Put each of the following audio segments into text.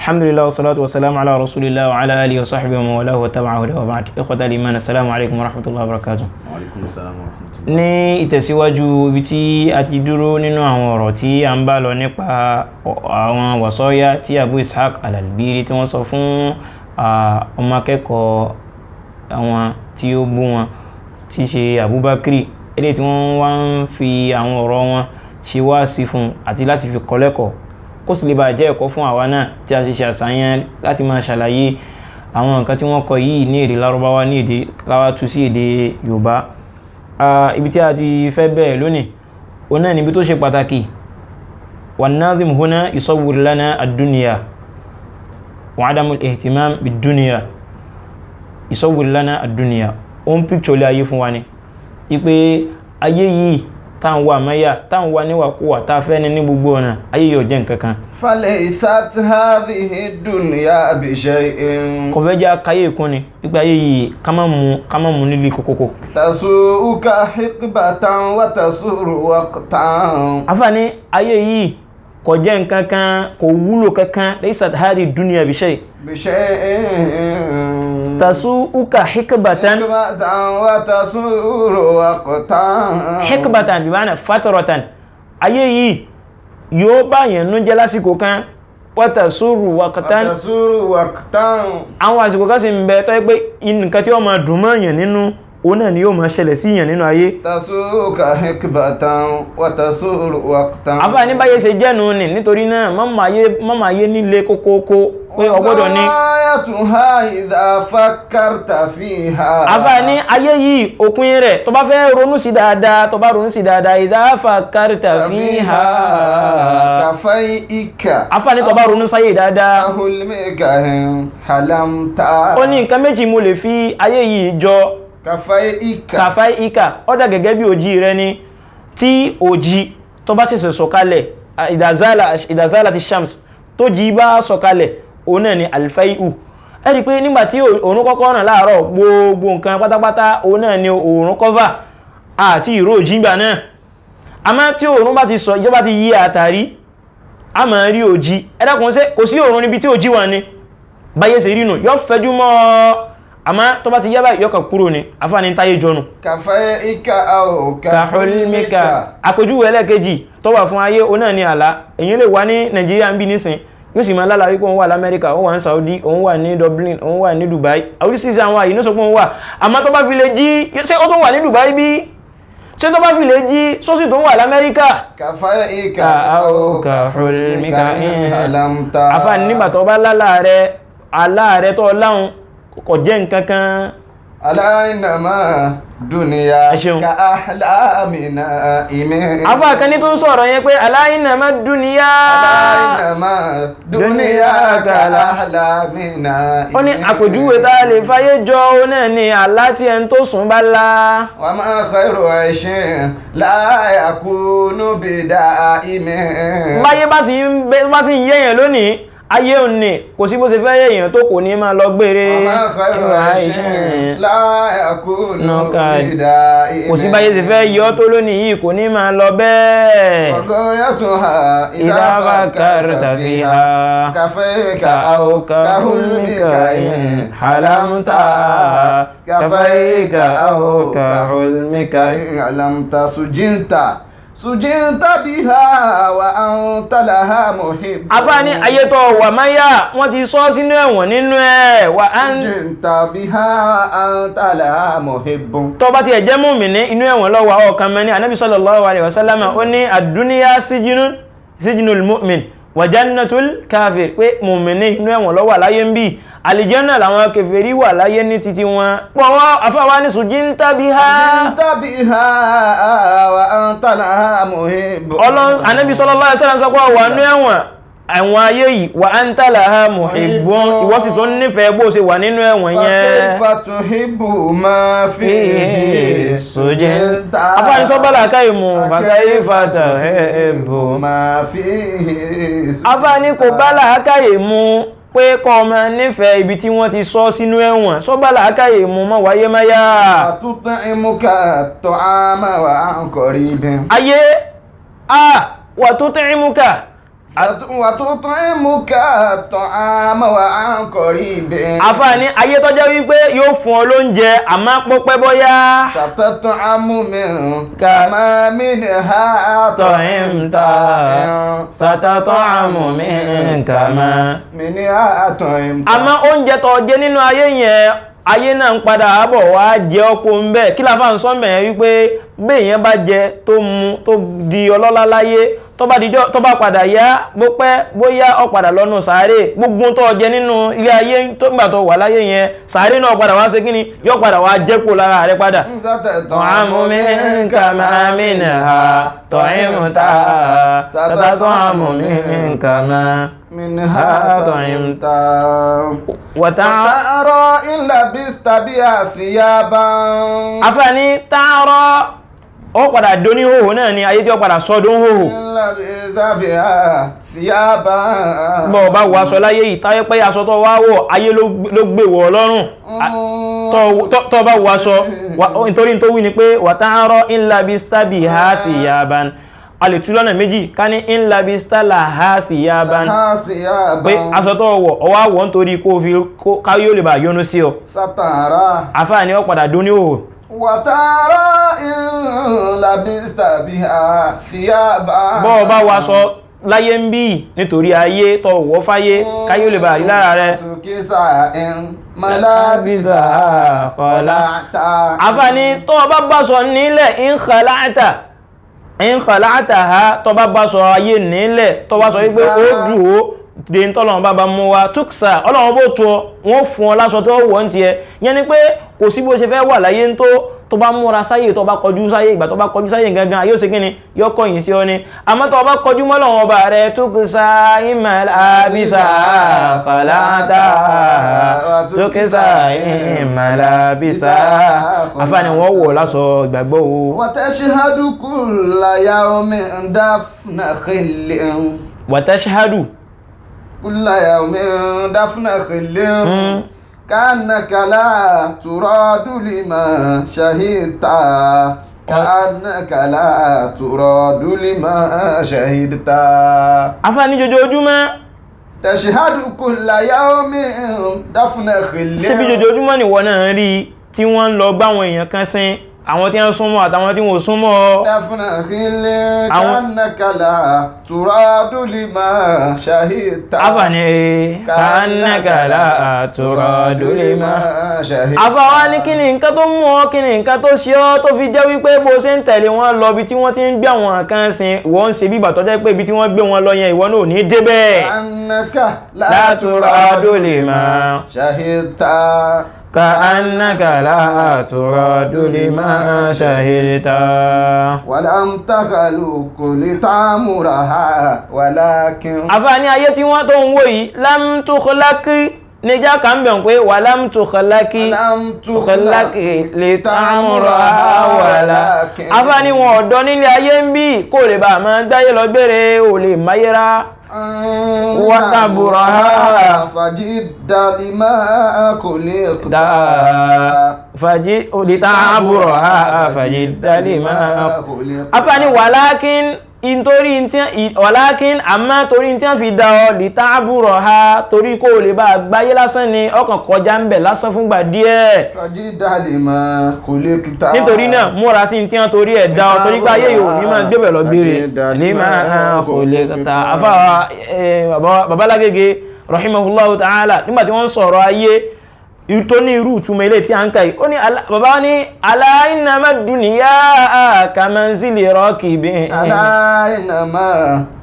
Alhamdulillah wassalatu wassalamu ala rasulillah wa ala alihi wa sahbihi wa man walahu wa tabi'ahu wa ba'd. Ikhwatal iman, assalamu alaikum wa rahmatullahi wa barakatuh. Wa alaikum assalam wa rahmatullahi. Ní ìtẹ̀síwájú ibi tí a ti dúró nínú àwọn ọ̀rọ̀ tí a ń bá lọ nípa àwọn wàsọ́yá tí Abu Ishaq Al-Albiri tí wọ́n sọ fún ọmọ akẹ́kọ̀ọ́ àwọn tí ó bú wọn, tí ṣe Abubakar, eléyìí tí wọ́n wá ń fi àwọn ọ̀rọ̀ wọn ṣe wáàsí fún àti láti fi kọ́ lẹ́kọ̀ọ́, kó sì lè bá jẹ́ ẹ̀kọ́ fún àwa náà tí a ṣe ṣe àṣàyàn láti máa ṣàlàyé àwọn nǹkan tí wọ́n kọ yìí ní èdè Lárúbáwá, ní èdè káwá tú sí èdè Yorùbá. Ibi tí a ti fẹ́ bẹ̀rẹ̀ lónìí, òun náà níbi tó ṣe pàtàkì. Wan-nazim huna yusawwir lana ad-dunya wa adamu al-ihtimam bid-dunya. Yusawwir lana ad-dunya, ó ń picture lé ayé fún wa ni ipe ayé yìí táwọn wà mẹ́yà, táwọn wà níwàkúwà, tá a fẹ́ ní gbogbo ọ̀nà, ayé yìí ò jẹ́ nǹkan kan. Falaysat hadhihi dunya bi shay'in. Kò fẹ́ jẹ́ akáyé ìkún ni ipe ayé yìí ká má mú nílé kókókó. Tasu'uka hiqbatan wa tasuru waqtan. Àfààní ayé yìí kò jẹ́ nǹkan kan, kò wúlò kankan. Laysat hadhihi dunya bi shay. Bi shay'in. Tasu'uka hikbatan. Hikbatan wa tasuru waqtan. Hikbatan bí ma'ana fataratan. Ayé yìí yóò bá yẹn nú jẹ́ lásìkò kan, wa tasuru waqtan. Wa tasuru waqtan. Àwọn àsìkò kan sì ń bẹ tó yẹ pé nǹkan tí ó máa dùn mọ́ yẹn nínú, òun náà ni yóò máa ṣẹlẹ̀ sí yẹn nínú ayé. Tasu'uka hikbatan wa tasuru waqtan. Àfààní báyé ṣe jẹ́nu ni, nítorí náà mọ́mọ́ ayé nílé kókókó pé ọgbọ́dọ̀ ní. Wagayatuha idha fakkarta fiha. Àfààní ayé yìí, òpin rẹ̀, tó bá fẹ́ ronú sí dáadáa, tó bá ronú sí dáadáa, idha fakkarta fiha. Kafayika. Àfààní tó bá ronú sáyé dáadáa. Hulmika halamta. Ó ní nǹkan méjì mo lè fi ayé yìí jọ. Kafayika. Kafayika, ó dà gẹ́gẹ́ bí òjì rẹ ni, tí òjì tó bá ṣẹ̀ṣẹ̀ sọ̀kalẹ̀, idha zalati shams, tó jí bá sọ̀kalẹ̀, òun náà ni alfai'u. Ẹ rí i pé nígbà tí òòrùn kọ́kọ́ ràn láàárọ̀, gbogbo nǹkan pátápátá òun náà ni òòrùn cover àti ìró òjì gbà náà. Àmọ́ tí òòrùn bá ti sọ, ìjọba ti yí àtàrí, a máa rí òjì. Ẹ dákun, ṣé kò sí òòrùn níbi tí òjì wà ní? Báyé ṣe rí nù, yóò fẹjú mọ́ ọ, àmọ́ tó bá ti yá báyìí, yóò kàn kúrò ní. Afáàní táyé jọnu. Kafayika aw Kahulmika. Àpèjúwe ẹlẹ́ẹ̀kejì tó wà fún ayé, òun náà ni àlá. Èyí lè wà ní Nàìjíríà ń bí nísìn, yóò sì máa lálàá wípé òun wà lamẹ́ríkà, òun wà ní Saudi, òun wà ní Dublin, òun wà ní Dubai, oríṣiríṣi àwọn àyè ní sọ pé òun wà. Àmọ́ tó bá fi lè jí, ṣé ó tún wà ní Dubai bí? Ṣé tó bá fi lè jí, sósì tó ń wà lamẹ́ríkà? Kafayika aw kahulmika halamta. Àfààní nígbà tó bá lálàá rẹ, àlá rẹ tó láhùn kò jẹ́ nǹkan kan. Ala innama dunya Ẹ ṣeun. ka ahlami na'imin. Àfáà kan ní tó ń sọ̀rọ̀ yẹn pé ala innama dunya. Ala innama dunya ka ahlami na'imin. Ó ní àpèjúwe tá a lè fáyé jọ, ó náà ní àlá tí ẹni tó sùn bá lá. Wa ma khairu 'ayshin la yakunu bida'imin. Báyé bá sì ń yéèyàn lónìí, ayé òní kò sí bó ṣe fẹ́ yéèyàn tó, kò ní máa lọ gbére. Wa ma khairu 'ayshin la yakunu bida'imin. Kò sí báyé ṣe fẹ́ yọ tó lónìí yìí, kò ní máa lọ bẹ́ẹ̀. Wa ghayatuha idha fakkarta fiha kafayka aw kahulmika in halamta. Kafayka aw kahulmika in halamta. Sujinta sujinta biha wa anta laha muhib. Afáàní ayé tó wà máyà, wọ́n ti sọ sínú ẹ̀wọ̀n nínú ẹ̀ wà á ń Sujinta biha wa anta laha muhibbun. Tó bá ti ẹ̀ jẹ́ mùmínì, inú ẹ̀wọ̀n lọ́wọ́ ọ̀kan mẹ́ni. Anábì sallallahu alaihi wasallam, ó ní ad-dunya sijnun, sijnul mu'min wa jannatul kafir, pé mùmínì inú ẹ̀wọ̀n ló wà láyé ń bí, àlìjẹ́nà làwọn kèfèrí wà láyé ní títí wọn pọ̀ wọ́n. Afáwa ní sujinta biha. Sujinta biha wa anta laha muhibbun. Ọlọ́run, Anábì sallallahu alaihi wasallam sọ pé wà nú ẹ̀wọ̀n, ẹ̀wọ̀n ayé yìí, wa anta laha muhibbun, ìwọ sì tó nífẹ̀ẹ́ bó ṣe wà nínú ẹ̀wọ̀n yẹn. Fa kayfa tuhibbu ma fihi sujinta. Afáàní sọ bá làákàyè mu, fa kayfa tuhibbu ma fihi sujinta. Afáàní kò bá làákàyè mu pé kọ́ ọmọ nífẹ̀ẹ́ ibi tí wọ́n ti sọ sínú ẹ̀wọ̀n. Sọ bá làákàyè mu mọ́ wáyé máyà. Tut'imuka at-ta'ama wa an qaribin. Ayé a wà tut'imuka, وتطعمك الطعام وعن قريب. Àfààní ayé tó jẹ́ wípé yóò fún ọ lóúnjẹ, àmọ́ pọ́pẹ́ bọ́yá. ستطعم منك ما منها. طعمت، ستطعم منك ما منها طعمت. Àmọ́ oúnjẹ tó jẹ nínú ayé yẹn, ayé náà ń padà bọ̀ wá jẹ ọ́pọ̀ ń bẹ̀. Kí la fà ń sọ mẹ́rin wípé béèyàn bá jẹ tó mu tó di ọlọ́lá láyé, tó bá dijọ́ tó bá padà yá, bó pẹ́ bóyá ó padà lọ́nu sàárè, gbogbo tó jẹ nínú ilé ayé tó gbà tó wà láyé yẹn, sàárè náà padà wá ṣe kíni, yóò padà wá jẹ́kù lára rẹ padà. ستطعم طعم منك ما منها طعمت، ستطعم منك ما منها طعمت. وتع وترى إن لبست بها ثيابا. Afáàní tààrọ, ó padà dó ní hòhò náà ni, ayé tí ó padà sọdún hòhò. إن لبست بها ثيابا. Bọ́ ọ bá wọ aṣọ láyé yìí, táyé pé aṣọ tó wá wọ̀, ayé ló gbé wọ̀ lọ́rùn. Tó bá wọ aṣọ nítorí tó wí ni pé wàtàárọ̀ ńlá bí stábì ha thiyaban, a lè tú lọ́nà méjì, ká ní ńlá bí stálà ha thiyaban, لها ثيابا. Pé aṣọ tó wọ̀, ọwọ́ àwọ̀ nítorí kó fi káyé ó lè bá yọ́nú sí ọ. سترى. Àfáà ni ó padà dún ní hòhò. وترى إن لبست بها ثيابا. Bọ́ ọ bá wọ aṣọ láyé ń bí nítorí ayé, tó wọ́ fáyé káyé ó lè bá rí lára rẹ. تكسى إن ملابس خلعت. Àfáà ni tó o bá bá sọ nílẹ̀, in khala'ta, in khala'ta ha, tó bá bá sọ ayé nílẹ̀, tó bá sọ wípé ó dùn ó de ń tọ́lọ́run bá bá mú wa, túksà, ọlọ́run bó tu ọ, wọ́n fún ọ láṣọ tó wọ̀ ń tiẹ̀. Yẹn ni pé kò sí bó ṣe fẹ́ wà láyé ń tó tó bá múra sáyé, tó bá kọjú sáyé, ìgbà tó bá kọjú sáyé gangan, ayé ó ṣe kíni, yọ kọ̀yìn sí ọ ni. Àmọ́ tó bá kọjú mọ́ Ọlọ́run ọba rẹ, túksà ìmàlábísà fàlàtà, túksà ìmàlábísà. Àfààní wọ́n wọ̀ láṣọ ìgbàgbọ́ o. وتشهد كل يوم دفن خل. Wàtẹ́ṣáàdù. كل يوم دفن خل كأنك لا تراد لما شهدت، كأنك لا تراد لما شهدت. Àfààní jojoojúmọ́. تشهد كل يوم دفن خل. Ṣebí jojoojúmọ́ nìwọ náà rí tí wọ́n ń lọ gbáwọn èèyàn kan sin, àwọn tí wọ́n súnmọ́ àtàwọn tí wọ́n súnmọ́ ọ. دفن خل كأنك لا تراد لما شهدت. Àfààní كأنك لا تراد لما شهدت. Àfàwa ní kí ni nǹkan tó mú ọ, kí ni nǹkan tó ṣe ọ́ tó fi jẹ́ wípé bó ṣe ń tẹ̀lé wọn lọ ibi tí wọ́n ti ń gbé àwọn kan sin, ìwọ ń ṣe bí ìgbà tó jẹ́ pé ibi tí wọ́n gbé wọn lọ yẹn, ìwọ náà ò ní débẹ̀. كأنك لا لا تراد تراد لما شهدت. كأنك لا تراد لما شهدت. ولم تخلق لتعمرها ولكن. Àfààní ayé tí wọ́n tó ń wò yìí, لم تخلق níjà kan bẹ̀ ń pé ولم تخلق ولم تخلق لتعمرها ولا. Àfààní wọn ọ̀dọ́ nílé ayé ń bí kó lè bá a máa gbáyé lọ gbére, ò lè máyéra. وتبرها. فجد لما خلقت. Fàjí لتعبرها فجد لما خلقت. Àfààní ولكن, nítorí tí, ولكن, àmọ́ torí tí wọ́n fi dá ọ, لتعبرها, torí kó o lè bá a gbáyé lásán ni, ọkàn kọjá ń bẹ̀ lásán fúngbà díẹ̀. فجد لما خلقت. Nítorí náà, múra sí tí wọ́n torí ẹ̀ dá ọ, torí pé ayé yìí ò ní máa gbébẹ̀ lọ gbére. Lima khuliqta. Afáwa babalágége rahimahullahu ta'ala, nígbà tí wọ́n ń sọ̀rọ̀ ayé tó ní irú ìtumọ̀ ilé tí a ń kà yìí, ó ní bàbá ní ألا إنما الدنيا كمنزل راكب. ألا إنما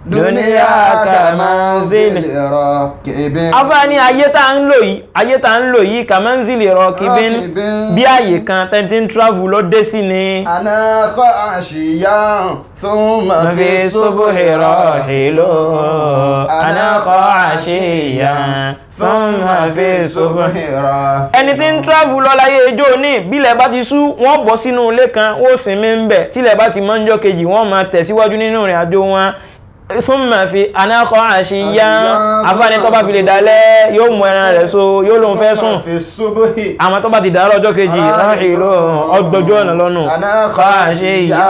الدنيا كمنزل راكب. Afáàní ayé tá ń lò yìí, ayé tá ń lò yìí, كمنزل راكب, راكب. bí àyè kan tẹ́ntí ń travel lọ dé sí ni. أناخ عشيا ثم في في الصبح راحل، أناخ عشيا ثم في الصبح. راحل. Ẹni tí ń travel lọ láyé ijó ní bílẹ̀ bá ti sú, wọ́n bọ́ sínú ilé kan, wọ́n sinmi ń bẹ̀. Tílẹ̀ bá ti mọ́ ń jọ́ kejì, wọ́n máa tẹ̀síwájú nínú ìrìn àjò wọn. Thumma fi anákọ̀ àṣìyá, afáàní tó bá fi lè dalẹ̀ yóò mú ẹran rẹ̀ so, yóò lóun fẹ́ sùn. Fi subuhi. Àwọn tó bá ti dàárọ̀ ọjọ́ kejì ráhìlú ọgbọ̀jọ́ ọ̀nà lọ́nà. Anákọ̀ àṣìyá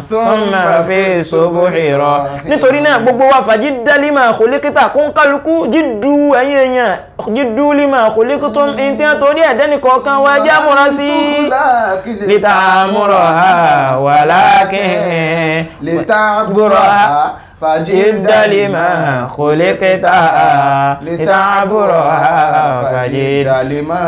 thumma fi subuhi rọ. Nítorí náà gbogbo wa fàjídá lima khuliqta, kún kálukú jídú ẹ̀yìn èèyàn, jídú lima khuliqtum, ẹni tí wọ́n torí ẹ̀dẹ́nì kọ̀ọ̀kan wa já múra sí litamuraha walakin Litaburaha fàjídá lima khuliqta litaburaha fàjídá fàjídá lima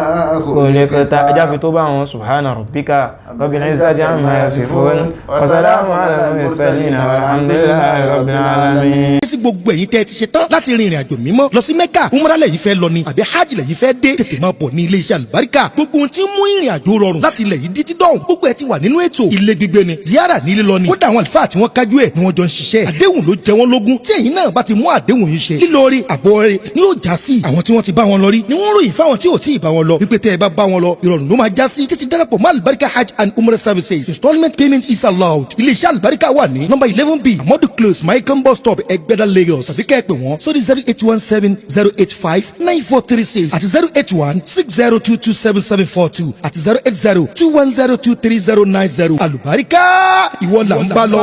khuliqta. Ẹjá fi tó bá wọn. Subhana rabbika rabbil izzati amma yasifun wa salamun ala al-mursalin walhamdulillahi rabbil alamin. Sí gbogbo ẹ̀yin tẹ́ ẹ ti ṣe tán láti rin ìrìn àjò mímọ́ lọ sí Mẹ́kà, umrah lẹ́yìn fẹ́ lọ ni àbí hajj lẹ́yìn fẹ́ dé, tètè máa bọ̀ ní ilé iṣẹ́ àlùbáríkà. Gbogbo ohun tí ń mú ìrìn àjò rọrùn láti ilẹ̀ yìí dí dídọ̀hùn, gbogbo ẹ̀ ti wà nínú ètò. Ilé gbígbé ni, ziyara nílé lọ ni, kódà àwọn àlùfáà tí wọ́n kájú ẹ̀ ni wọ́n jọ ń ṣiṣẹ́. Àdéhùn ló jẹ wọ́n lógún. Tí ẹ̀yin náà bá ti mú àdéhùn yìí ṣe, lílọrí àbọ̀ rẹ̀ ni yóò já sí. Àwọn tí wọ́n ti bá wọn lọ rí ni wọ́n ròyìn fáwọn tí ò tí ì bá wọn lọ wípé tẹ́ ẹ bá bá wọn lọ, ìrọ̀rùn ló máa já sí. Títí darapọ̀ mọ́ Àlùbáríkà Hajj and Umrah Services. Installment payment is allowed. Iléeṣẹ́ Àlùbáríkà wà ní nọ́mbà 11B, Amadu Close, Michael Bus Stop, Ẹgbẹ́dá, Lagos, tàbí kẹ́ ẹ pè wọ́n sórí 08170859436 àti 08160227742 àti 08021023090. Àlùbáríkà, ìwọ là ń bá lọ o.